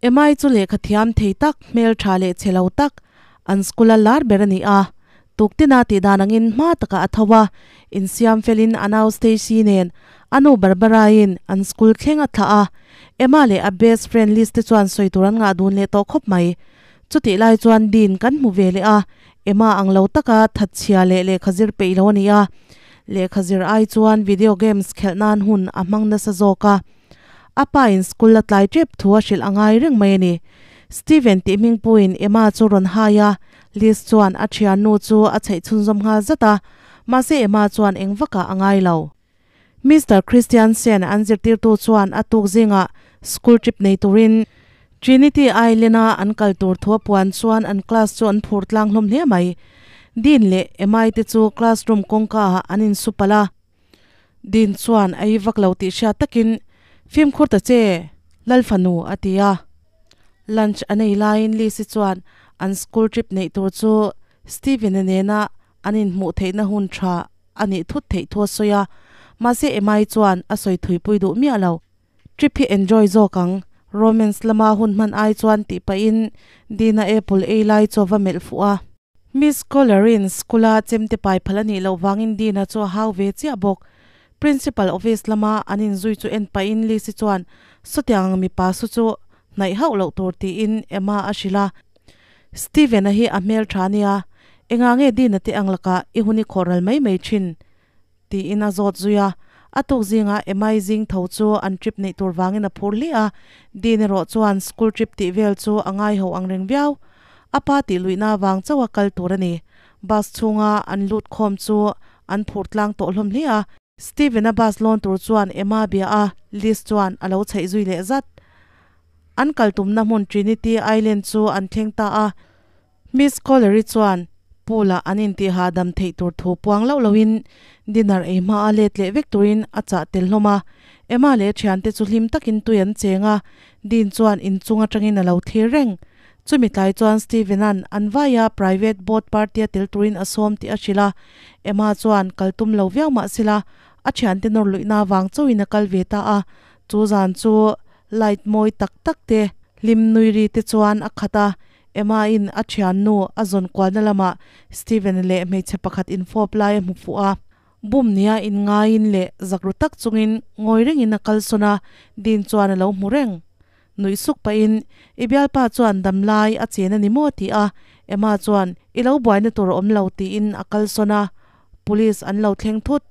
Emma-i chu lehkha thiam thei tak, hmeltha leh chhe lo tak, an school-a lar ber a ni a. Tuktina tih dan angin hma takah a tho a, insiam felin a nau Stacy nen a nu Barbara-in an school thleng a thlah a. Emma leh a best friend Liz te chuan sawi tur an ngah dun leh tawh khawp mai. Chutih lai chuan Dean kan hmu ve leh a, Emma ang lo taka thatchhia leh lehkha zir peih lo a ni a. Lehkha zir ai chuan video games khelh nan hun a hmang nasa zawk a. A pa in school a tlai tep thu a hrilh a ngai reng mai a ni. Steven tih hming puiin Emma chu rawn hai a, Liz chuan a thiannu chu a chheih chhunzawm nghal zat a, mahse Emma chuan eng vakah a ngai lo. Mister Christiansen an zirtirtu chuan a tuk zingah school trip nei turin Trinity Island-a an kal tur thu a puan chuan an class chu an phur tlang hlawm hle mai. Dean leh Emma-i te chu classroom kawngka ah an insu palh a. Dean chuan a i vak lo tih hriat takin, Fimkhur ta che, Lal fanu, a ti a. Lunch a nei laiin Lizzy chuan an school trip neih tur chu Steven-a nena an inhmuh theihna hun tha a nih thut theih thu a sawi a, mahse Emma-i chuan a sawi thuipui duh miah lo. Trip hi enjoy zawk ang, romance lama hun hman ai chuan tih pahin Dean-a apple ei lai chu a va melh fuh a. Miss Collerin school-a chemte pai phal a nih loh vangin Dean-a chu a hau ve chiah bawk. Principal office lama an inzui chu en pahin Lizzy chuan sawtiang ang mipa su chu hnaih hauh loh tur tiin Emma a hrilh a. Steven-a hi a hmel tha nia, engah nge Dean-a te ang lakah i hun i khawh ral mai mai thin? Tiin a zawt zui a. A tuk zingah Emma-i zing tho chu an trip neih tur vangin a phur hle a, Dean erawh chuan school trip tih vel chu a ngai ho ang reng viau. A pa tih luihna vang chauha kal tur a ni. Bus chhunga an lut khawm chu an phur tlang tawh hlawm hle a. Steven-a bus lawn tur chuan Emma bia a, Liz chuan a lo chheih zui leh zat. An kal tumna hmun Trinity Island chu an thleng ta a. Miss Collery chuan pool-ah an intih hahdam theih tur thu puang loh loin dinner ei hma a let leh vek turin a chah tel hlawm a. Emma leh a thiante chu hlim takin tui an cheng a, Dean chuan inchung atangin a lo thlir reng. Chumi tlai chuan Steven-a'n an vaia private boat party-a tel turin a sawm tih a hrilh a. Emma chuan kal tum lo viau mah sela a thiante nawr luihna avang chauhin a kal ve ta a. Chu zan chu light mawi tak tak te, hlim nui ri te chuan a khat a, Emma-in a thiannu a zawn kualna lamah Steven leh hmeichhe pakhat infawp lai a hmu fuh a. Bum nia inngaiin leh zak ru tak chungin ngawi rengin a kalsawn a, Dean chuan a lo hmu reng. Nuih suk pahin, I bialpa chuan dam lai a chen a ni maw? ti a, Emma chuan, I lo buaina tur a awm lo tiin a kalsawn a. Police an lo thleng thut.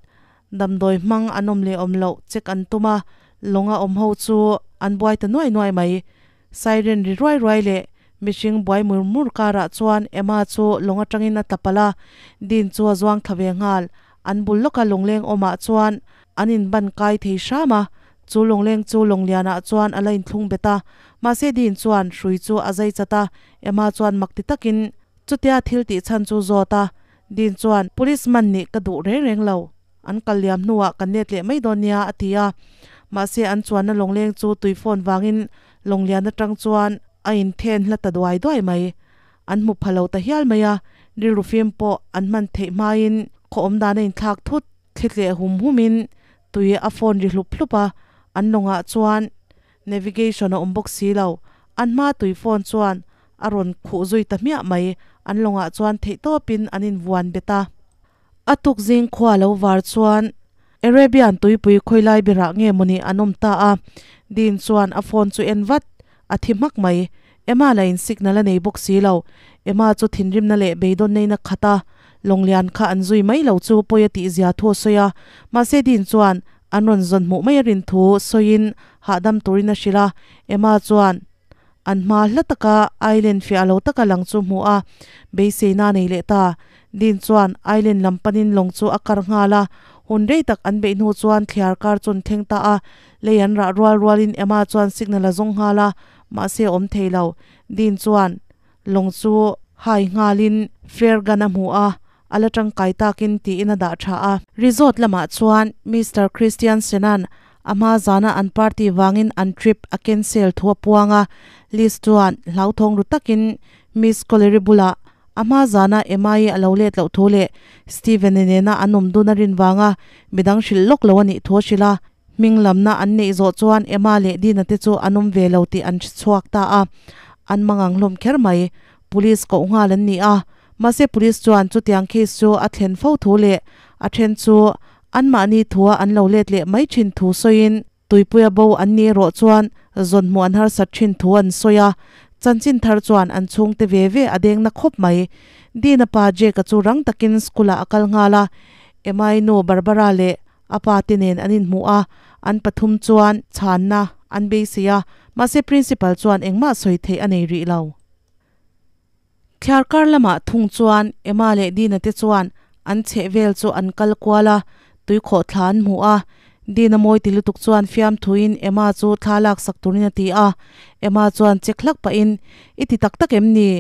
Damdawi hmang an awm leh awm loh check an tum a, lawnga awm ho chu an buai ta nuai nuai mai. Siren ri ruai ruai leh mihring buai mur mur karah chuan Emma chu lawng atangin a tla palh a, Dean chu a zuang thla ve nghal. An bul lawka lawngleng awmah chuan an inban kai thei hram a, chu lawngleng chu lawnglianah chuan a la inthlung bet a. Mahse Dean chuan hrui chu a zai chat a, Emma chuan mak ti takin chutia thil tih chhan chu zawt a. Dean chuan, Police man nih ka duh reng reng lo. An kal liam hnuah kan let leh mai dawn nia, a ti a. Mahse an chuanna lawngleng chu tui phone vangin lawnglian atang chuan a inthen hla ta duai duai mai. An hmu pha lo ta hial mai a, rilru fim pawh an hman theih hmain khaw awm dan a inthlak thut thli tleh hum humin tui a phone ri hlup hlup a, an lawngah chuan navigation a awm bawk si lo. An hma tui phone chuan a rawn khuh zui ta hmiah mai, an lawngah chuan theihtawpin an invuan bet a. A tuk zing khua lo var chuan Arabian tuipui khawilai berah nge mawni an awm ta a, Dean chuan a phone chu en vat, a thi hmak mai. Emma la in signal a nei bawk si lo. Emma chu thinrimna leh beidawn neina khat a, lawnglian kha an zui mai lo chu pawi a tih zia thu a sawi a, mahse Dean chuan an rawn zawn hmuh mai a rin thu sawiin hahdam turin a hrilh a, Emma chuan An hma hla taka island fiah lo taka lang chu hmuh a, beiseina a nei leh ta. Dean chuan island lam panin lawng chu a kar nghal a, hun rei tak an beih hnu chuan thliar kar chu an thleng ta a, lei an rah rual rualin Emma chuan signal a zawng nghal a, mahse a awm thei lo. Dean chuan lawng chu hai nghalin flare gun a hmu a, a la tangkai takin tiin a dah tha a. Resort lamah chuan Mister Christian Senan A hma zana an party vangin an trip a cancel thu a puang a, Liz chuan hlauthawng ru takin Miss Collery bulah a hma zana Emma-i a lo let loh thu leh Steven-a nena an awm dun a rin vanga midang hrilh lawk lo a nih thu a hrilh a. Hming lamna an neih zawh chuan Emma leh Dina te chu an awm ve lo tih an hre chhuak ta a, an mangang hlawm kher mai. Police koh nghal an ni a, mahse police chuan chutiang case chu a thlen fo thu leh a then chu anmahni thua an lo let leh mai thin thu sawiin Tuipuia bo an ni erawh chuan zawn hmuh an harsat thin thu an sawi a, chanchin thar chuan an chhungte ve ve a deng na khawp mai. Dina pa Jake-a chu rang takin school-ah a kal nghal a, Emma-i nu Barbara leh a pa te nen an inhmuh a, an pathum chuan chhanna an beisei a, mahse principal chuan engmah sawi theih a nei rih lo. Thliarkar lamah thung chuan Emma leh Dina te chuan an chheh vel chu an kal kual a, tuikhawh thla an hmu a. Dina mawi ti lutuk chuan fiamthuin Emma chu thla lak sak turin a ti a. Emma chuan chek hlak pahin, I ti tak tak em ni?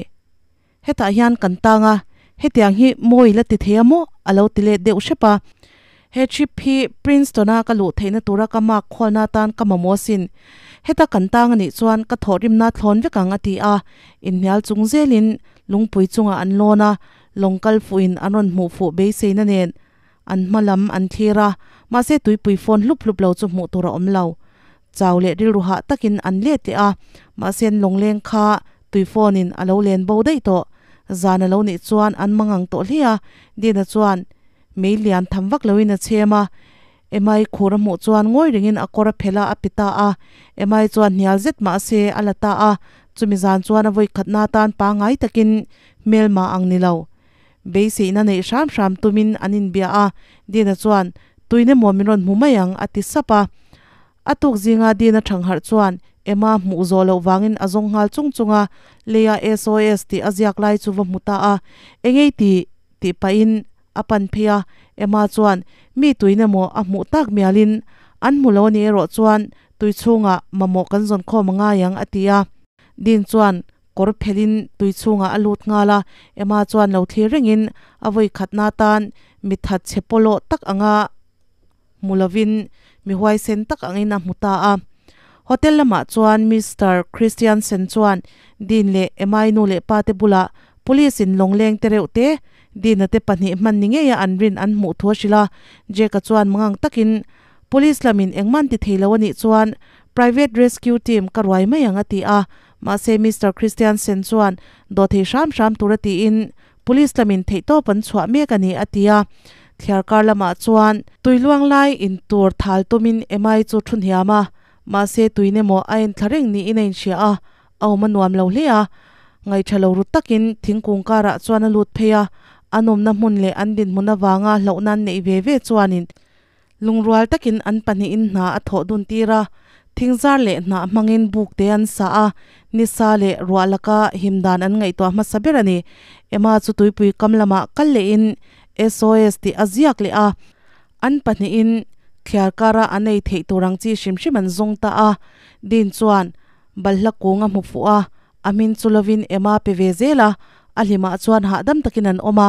Hetah hian kan tang a, hetiang hi mawi la ti thei a maw? a lo ti let deuh hrep a. He trip hi Princeton-a ka luh theihna tura ka mark khualna atan ka mamawh asin. Heta kan tang a nih chuan ka thawhrimna thlawn vek ang a ti a. Inhnial chung zelin lungpui chungah an lawn a, lawng kal fuhin an rawn hmuh fuh beiseina nen an hma lam an thlir a, mahse tuipui fawn hlup hlup lo chu hmuh tur a awm lo. Chau leh rilru hah takin an let leh a, mahse an lawngleng kha tui phone-in a lo len bo daih tawh. Zan a lo nih chuan an mangang tawh hle a, Dina chuan Mei lian tham vak loin a chhem a, Emai khur a hmuh chuan ngawi rengin a kawr a phelh a, a pe ta a. Emai chuan hnial zet mah se a la ta a, chumi zan chuan a vawi khatna atan pangngai takin hmelma ang ni lo. Beiseihna neih hram hram tumin an inbia a, Dina chuan, Tuin emaw min rawn hmu mai ang, a ti sap a. A tuk zinga Dina thangharh chuan Emma hmuh zawh loh vangin a zawng nghal chung chung a, leia SOS tih a ziak lai chu va hmu ta a, Engei tih? tih pahin a pan phei a, Emma chuan mi tuin emaw a hmuh tak mialin an hmu lo a nih erawh chuan tui chhungah mamawh kan zawn khawm a ngai ang a ti a. Dean chuan kawr phelhin tui chhungah a lut nghal a, Emma chuan lo thlir rengin a vawi khatna atan mi that chhe pawlawh tak anga hmu lovin mi huaisen tak angin a hmu ta a. Hotel lamah chuan Mister Christiansen chuan Dean leh Emma-i nu leh pa te bulah Police in lawngleng te reuh te, Dean-a te pahnih hman ni ngeia an rin an hmuh thu a hrilh a. Jake-a chuan mangang takin Police lamin engmah an ti thei lo a nih chuan Private Rescue Team ka ruai mai ang a ti a. Mahse Mister Christiansen chuan dawhthei hram hram tur a tiin Police lamin theihtawp an chhuah mek a ni, a ti a. Thliarkar lamah chuan tui luang lai in tur thal tumin Emai chu thu hniam a, mahse tuin emaw a en thla reng niin a inhria a, a awm a nuam lo hle a. Ngaihṭha lo ru takin thingkung karah chuan a lut phei a, a nawmna hmun leh an dinhmun avanga hlauhna an neih ve ve chuanin Lungrual takin an pahnihin hna a thawh dun tir a, thingzar leh hnah hmangin buk te an sa a, nisa leh ruah laka him dan an ngaihtuah hmasa ber a ni. Emma chu tuipui kam lamah kal lehin SOS tih a ziak leh a, an pahnihin thliar kara an ei theih tur ang chi hrim hrim an zawng ta a. Dean chuan balhla kung a hmu fuh a, a hmin chu lovin Emma pe ve zel a, a hlimah chuan hahdam takin an awm a,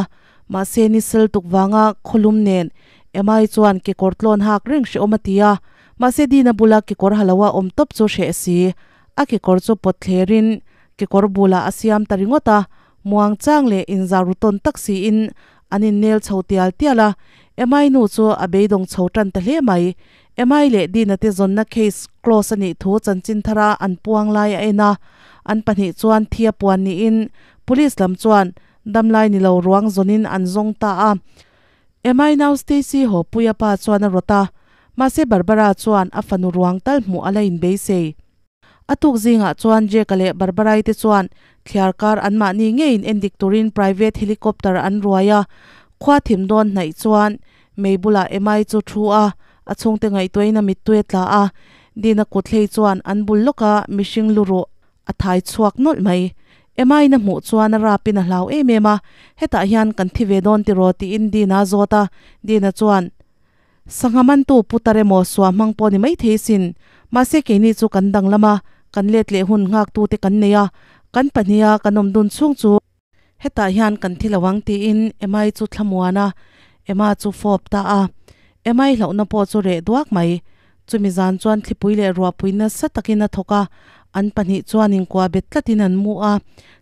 mahse ni sel tuk vanga khawlum nen Emma-i chuan kekawr tlawn hak reng hrehawm a ti a, mahse Dina bula kekawr ha loa awm tawp chu hreh si. A kekawr chu pawt thlerin kekawr bulah a siam ta ringawt a, muang chang leh inzar ru tawn tak siin an innel chho tial tial a. Emma-i nu chu a beidawng chho tan ta hle mai. Emma-i leh Dina te zawnna case close a nih thu chanchin thara an puang lai a en a, an pahnih chuan thi a puan niin police lam chuan damlai ni lo ruang zawnin an zawng ta a. Emma-i nau Stacy haw puia pa chuan a rawt a, mahse Barbara chuan a fanu ruang tal hmuh a la inbeisei. A tuk zingah chuan Jake-a leh Barbara-i te chuan thliar kar anmahni ngeiin endik turin private helicopter an ruai a, khua thim dawn hnaih chuan mei bulah Emma-i chu thu a, a chhungte ngaihtuahin a mittui a tla a, Dina kut hlei chuan an bul lawka mihring luruh A thai chhuak nawlh mai. Emma-in a hmuh chuan a rapin a hlau em em a, hetah hian kan thi ve dawn tiraw tiin Dina a zawt a, Dina chuan, Sangha mantu putar emaw sua hmang pawh ni maithei sin, mahse keini chu kan danglam a, kan let leh hun nghaktute kan nei a, kan pahniha kan awm dun chhung chu Hetah hian kan thi lo ang tiin Emma-i chu thlamuan a, Emma chu fawp ta a. Emma-i hlauhna pawh chu reh duak mai. Chumi zan chuan thlipui leh ruahpui nasa takin a thawk a, an pahnih chuan inkuah bet tlatin an mu a.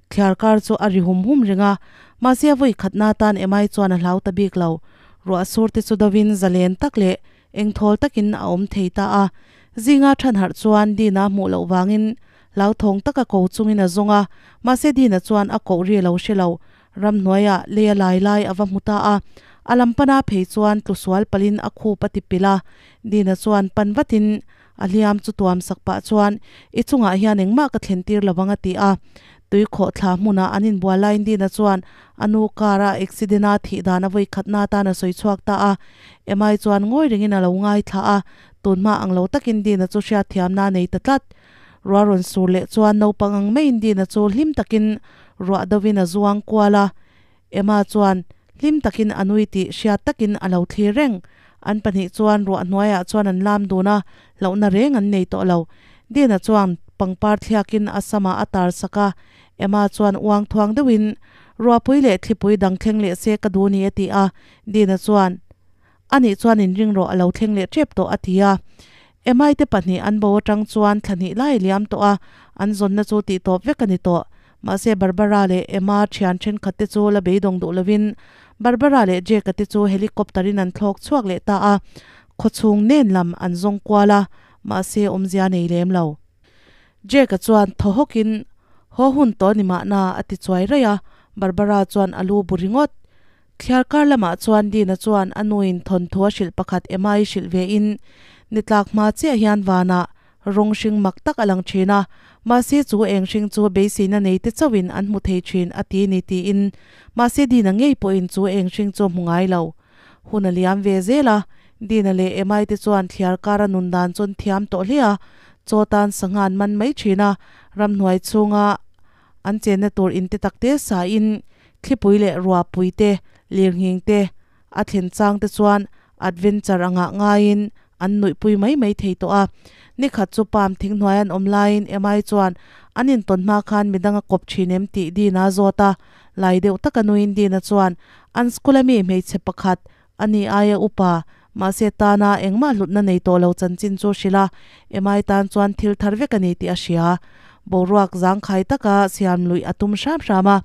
Thliar kar chu a ri hum hum reng a, mahse a vawi khatna atan Emma-i chuan a hlau ta bik lo. Ruah sur te chu dovin zalen tak leh. Engthawl takin a awm thei ta a. Zinga than harh chuan Dina hmuh loh vangin hlauthawng taka ko chungin a zawng a, mahse Dina chuan a koh ri a lo hre lo. Ramhnuaiah lei a lai lai a va hmu ta a, a lam pana phei chuan tlu sual palhin a khup a ti pilh a. Dina chuan pan vatin a hliam chu tuam sak pah chuan, I chungah hian engmah ka thlen tir lo ang a ti a. Tui khawh thla hmunah an inbual laiin Dina chuan a nu car a accident a thih dan a vawi khatna atan a sawi chhuak ta a. Emai chuan ngawi rengin a lo ngaithla a, tunhma ang lo takin Dina chu hriatthiamna a nei ta tlat. Ruah rawn sur leh chuan naupang ang maiin Dina chu hlim takin ruah dovin a zuang kual a. Emma chuan hlim takin a nui tih hriat takin a lo thlir reng. An pahnih chuan ruah hnuaiah chuan an lam dun a, hlauhna reng an nei tawh lo. Dina chuan pangpar thliakin a samah a tar sak a. Emma chuan uang thuang deuhin, Ruahpui leh thlipui dang thleng leh se ka duh ni a ti a. Dina chuan, Anih chuan inring rawh a lo thleng leh tep tawh a ti a. Emai te pahnih an bo atang chuan thla hnih lai liam tawh a, an zawnna chu tih tawp vek a ni tawh. Mahse Barbara leh Emma thian thenkhat te chu la beidawng duh lovin Barbara leh Jake-a te chu helicopter in an thlawk chhuak leh ta a, khawchhung nen lam an zawng kual a, mahse awmzia nei lem lo. Jake-a chuan thaw hawkin, Haw hun tawh ni mahna a ti chuai raih a, Barbara chuan a lu bu ringawt. Thliar kar lamah chuan Dina chuan a nuin thawnthu a hrilh pakhat Emma-i hrilh ve in, ni tlak hma chiah hian vanah rawng hring mak tak a lang thin a, mahse chu eng hring chu beiseina nei te chauhin an hmu thei thin a ti ni tiin mahse Dina ngei pawhin chu eng hring chu a hmu ngai lo. Hun a liam ve zel a, Dina leh Emma-i te chuan thliar kara nun dan chu an thiam tawh hle a, chaw tan sangha an man mai thin a, ramhnuai chhunga An chenna tur in te takte sain thlipui leh ruahpui te, lirnghing te a thlen chang te chuan adventure angah ngaiin an nuihpui mai mai thei tawh a. Nikhat chu palm thing hnuai an awm laiin Emai chuan an intawn hma khan midang a kawp thin em tih Dina a zawt a. Lai deuh taka nuin Dina chuan an school a mi hmeichhe pakhat ani aia upa mahse tana engmah hlutna nei tawh lo chanchin chu hrilh a, Emai tan chuan thil thar vek a ni tih a hria. Boruak zangkhai taka siam luih a tum hram hram a.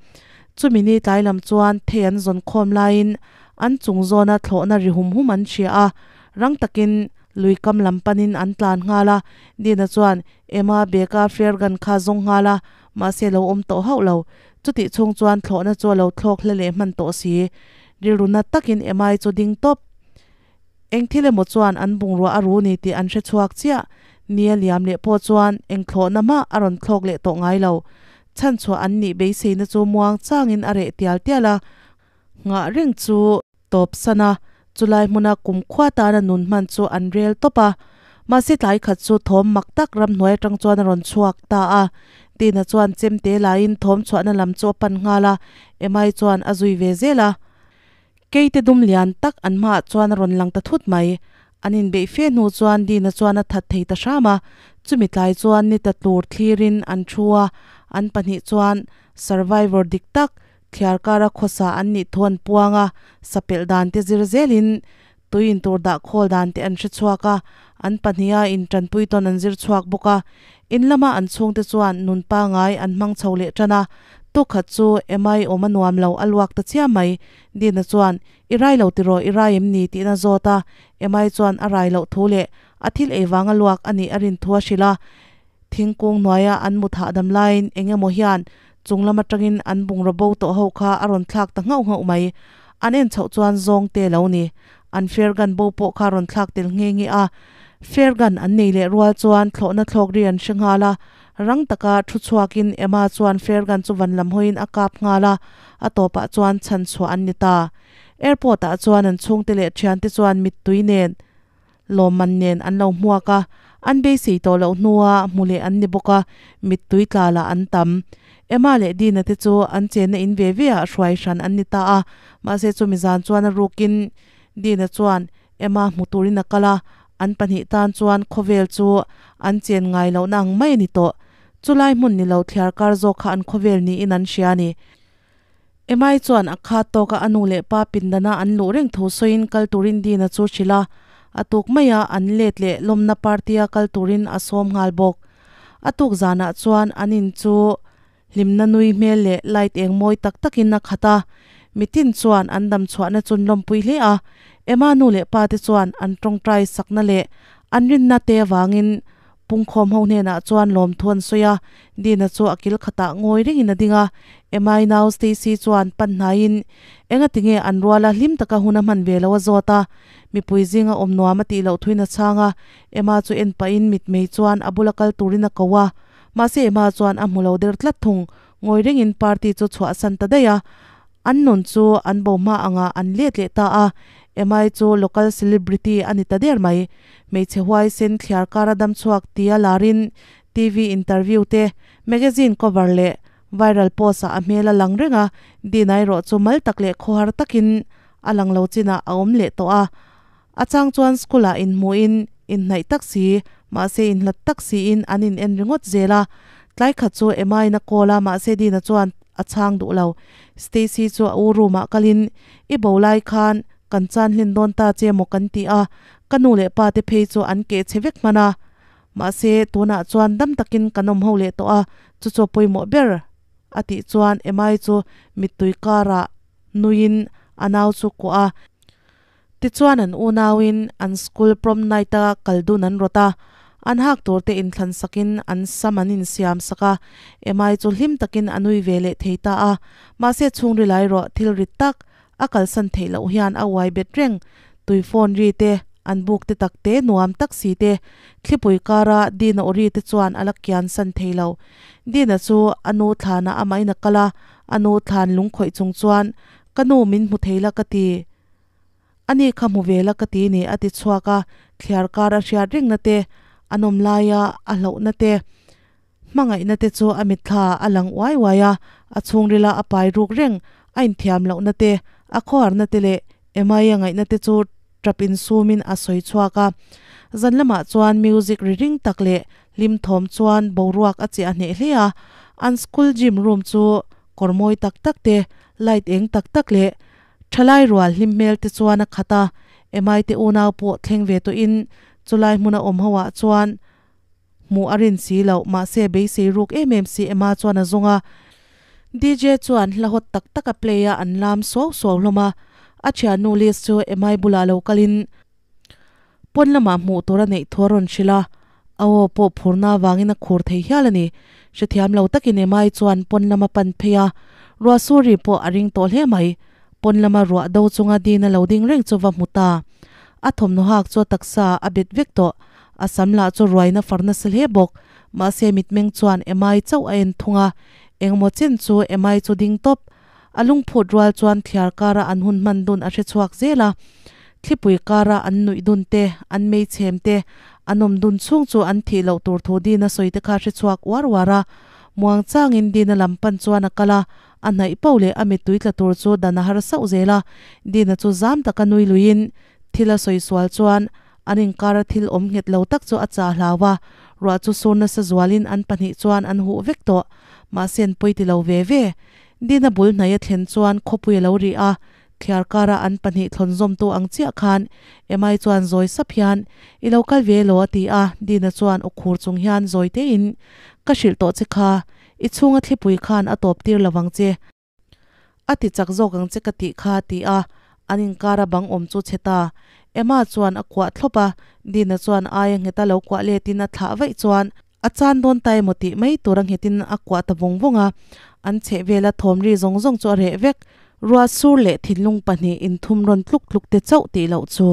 Chumi ni tlai lam chuan thei an zawn khawm laiin an chung zawna thlawhna ri hum hum an hria a, rang takin lui kam lam panin an tlan nghal a. Dina chuan Emma bag-a flare gun kha zawng nghal a, mahse lo awm tawh hauh lo. Chutih chhung chuan thlawhna chu a lo thlawk hle leh hman tawh si. Rilru nat takin Emai chu ding tawp. Eng thil emaw chuan an bungrua a ru ni tih an hre chhuak chiah. Ni a liam leh pawh chuan eng thlawhna mah a rawn thlawk leh tawh ngai lo. Chhanchhuah an nih beiseina chu muang changin a reh tial tial a, nghah reng chu tawp san a, chulai hmuna kumkhua tana nun hman chu an rel tawp a. Mahse tlai khat chu thawm mak tak ramhnuai atang chuan a rawn chhuak ta a. Tina chuan chemte laiin thawm chhuahna lam chu a pan nghal a, Emai chuan a zui ve zel a. Keite dum lian tak an hmaah chuan a rawn lang ta thut mai. An inbeih fe hnu chuan Dina chuan a that thei ta hram a, chumi tlai chuan ni ta tlur thlirin an thu a, an pahnih chuan survivor dik tak Thliar kara khawsa an nih thu an puang a, sapelh dan te zir zelin tui intur dah khawl dan te an hre chhuak a, an pahniha intanpui tawn an zir chhuak bawk a. In lama an chhungte chuan nun pangai an hmang chho leh tan a, tukhat chu Emma i awm a nuam lo a luak ta chiam mai. Dina chuan, I rai lo tiraw, i rai em ni? tiin a zawt a, Emma i chuan a rai loh thu leh a thil ei vanga luak a nih a rin thu a hrilh a. Thingkung hnuaia an mut hahdam laiin eng emaw hian chung lam atangin an bungraw bo tawh ho kha a rawn thlak ta nghauh nghauh mai. An en chhoh chuan zawng te lo ni. An flare gun bo pawh kha a rawn thlak tel nghe nghe a. Flare gun an nei leh rual chuan thlawhna thlawk ri an hre nghal a. Rang taka thu chhuakin Emma chuan flare gun chu van lam hawiin a kap nghal a, a tawpah chuan chhan chhuah an ni ta. Airport ah chuan an chhungte leh thiante chuan mittui nen Lawmman nen an lo hmuak a, an beisei tawh loh hnua hmu leh an ni bawk a, mittui tla lah an tam. Emma leh Dina te chu an chenna in ve ve ah hruai hran an ni ta a, mahse chumi zan chuan a rukin Dina chuan Emma hmu turin a kal a, an pahnih tan chuan khawvel chu an chen ngai lohna ang mai a ni tawh. Chulai hmun ni lo thliar kar zawk kha an khawvel niin an hria a ni. Emai chuan a khat tawka a nu leh pa pindana an luh reng thu sawiin kal turin Dina chu hrilh a, a tuk maia an let leh lawmna party-a kal turin a sawm nghal bawk. A tuk zanah chuan an in chu hlimna nui hmel leh light eng mawi tak takin a khat a, mitin chuan an dam chhuahna chun lawmpui hle a. Emma nu leh pa te chuan an tawngtai sakna leh an rinna te avangin pungkhawm ho hnenah chuan lawmthu an sawi a, Dina chu a kil khatah ngawi rengin a ding a, Emma-i nau Stacy chuan pan hnaiin enga tinge an ruala hlim taka hun a hman ve lo a zawt a, mipui zinga awm nuam a tih loh thuin a chhang a, Emma chu en pahin mitmei chuan a bula kal turin a ko a, mahse Emma chuan a hmu lo der tlat thung, ngawi rengin party chu chhuahsan ta daih a, an nun chu an bo hma angah an let leh ta a, Emma-i chu local celebrity a ni ta der mai, hmeichhe huaisen thliar kara dam chhuak tia larin TV interview te, magazine cover leh viral post ah a hmel a lang reng a, Dina erawh chu mal tak leh khawhar takin a lang lo chinah a awm leh tawh a. A chang chuan school ah inhmuhin inhnaih tak si, mahse inhlat tak siin an in en ringawt zel a. Tlai khat chu Emma-in a call a, mahse Dina chuan a chhang duh lo. Stacy chu a u room ah kalin, I bo lai khan kan chan hlin dawn ta che maw kan ti a, ka nu leh pa te phei chu an keh chhe vek hman a. Mahse tunah chuan dam takin kan awm ho leh tawh a, chu chu a pawimawh ber a tih chuan Emma-i chu mittui karah nuiin a nau chu kuah a. Tichuan an unauin an school prom night a kal dun an rawt a, an hak tur te inthlan sakin an sam an insiam sak a, Emai chu hlim takin a nui ve leh thei ta a, mahse chhungri lai rawh thil rit tak a kalsan theih loh hian a uai bet reng, tui phone ri te, an buk te tak te nuam tak si te, thlipui kara Dina aw ri te chuan a la kian san thei lo. Dina chu a nu thlanah amahin a kal a, a nu thlan lungkhawih chung chuan Ka nu min hmu thei la ka ti. A ni kha hmu ve la ka ti ni a ti chhuak a, thliar kar a hriat rengna te, a nawm laia a hlauhna te, hmangaihna te chu a mitthla a lang uai uai a, a chhungrila a pai ruk reng, a inthiam lohna te, a khawharna te leh Emai a ngaihna te chu tap insumin a sawi chhuak a. Zan lamah chuan music ri ring tak leh hlim thawm chuan boruak a chiah hneh hle a, an school gym room chu kawr mawi tak tak te, light eng tak tak leh Thalai rual hlim hmel te chuan a khat a, Emai te unau pawh thleng ve tawhin chulai hmuna awm ho ah chuan hmuh a rin si loh, mahse beisei ruk em em si Emma chuan a zawng a. DJ chuan hla hawt tak tak a play a, an lam suau suau hlawm a, a thiannu Liz chu Emai bulah lo kalin pawn lamah hmuh tur a neih thu a rawn hrilh a, a aw pawh phurna avangin a khur thei hial a ni. Hrethiam lo takin Emai chuan pawn lama pan phei a, ruah suri pawh a ring tawh hle mai. Pawn lama ruah do chunga Dina lo ding reng chu va hmu ta. A thawmhnaw hak chu a taksa a bet vek tawh, a sam lah chu ruaina far nasa hle bawk. Mahse mitmeng chuan Emai chauh a en thung a, engmaw chen chu Emai chu ding tawp. A lungphut rual chuan thliar kara an hun hman dun a hre chhuak zel a, thlipui kara an nuih dun te, an meichhem te, an awm dun chhung chu an thih loh tur thu Dina sawi te kha hre chhuak uar uar a. Muang changin Dina lam pan chuan a kal a, a hnaih poh leh a mittui tla tur chu dan a har sauh zel a, Dina chu zam taka nui luiin thil a sawi sual chuan an inkara thil awm nghet lo tak chu a chah hlau a, ruah chu sur nasa zualin an pahnih chuan an huh vek tawh, mahse an pawi ti lo ve ve. Dina bul hnaih a thlen chuan khawpui a lo ri a, thliar kara an pahnih thlawn zawmtu ang chiah khan Emai chuan zawi sap hian, I lo kal ve elaw? a ti a, Dina chuan aw khur chung hian zawi tein, Ka hrilh tawh che kha, i chhunga thlipui khan a tawp tir lovang che. A ti chak zawk ang che ka tih kha, a ti a, an inkara bang awm chu chhe ta. Emma chuan a kuah thlawp a, Dina chuan aia ngheta lo kuah letin a thlah vaih chuan a chan dawn ta emaw tih mai tur a nghetin a kuah ta vawng vawng a, an chheh vela thawm ri zawng zawng chu a reh vek. Ruah sur leh thinlung pahnih inthum rawn tluk tluk te chauh tih loh chu.